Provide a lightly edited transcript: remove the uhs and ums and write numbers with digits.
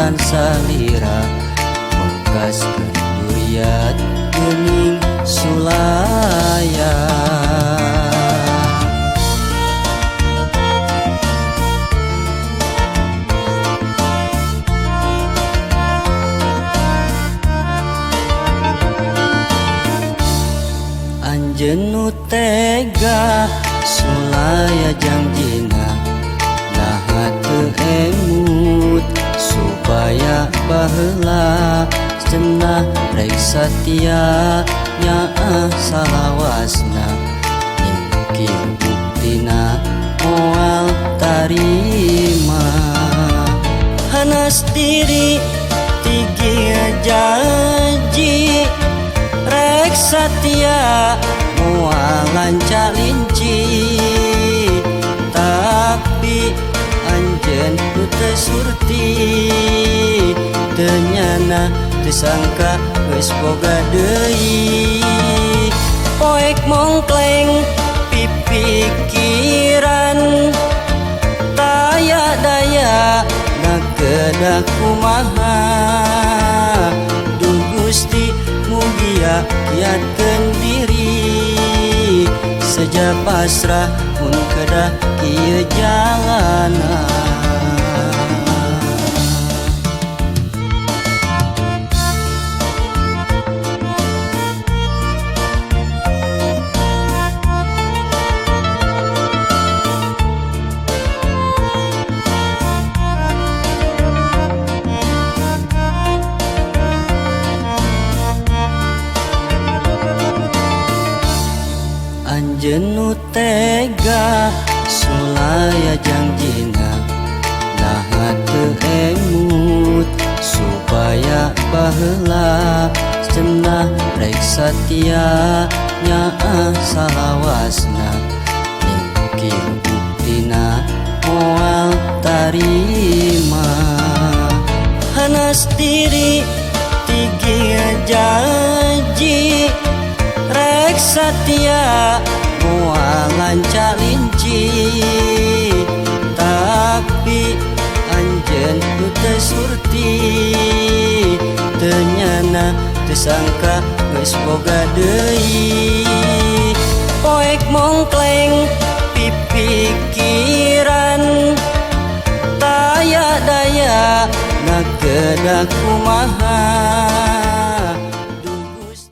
tansah lira mengkaskeun duriat geuning sulaya. Anjeun nu tega sulaya jangjina naha teu emut supaya baheula cenah rek satia nyaah salawasna nyingkir buktina moal tarima. Hanas diri tigil janji rek satia moal lanca linci tapi anjeun nu teu surti teu nyana teu sangka geus boga deui. Poek mongkleng pipikiran taya daya ngakedah kumaha. Duh Gusti mugia kiatkeun diri seja pasrah mun kedah kieu jalana. Anjeun nu tega sulaya jangjina naha teu emut supaya baheula cenah rek satia nyaah salawasna nyingkir buktina moal tarima. Hanas diri tigil janji rek satia moal lanca linci tapi anjeun nu teu surti teu nyana teu sangka geus boga deui. Poek mongkleng pipikiran taya daya ngakedah kumaha.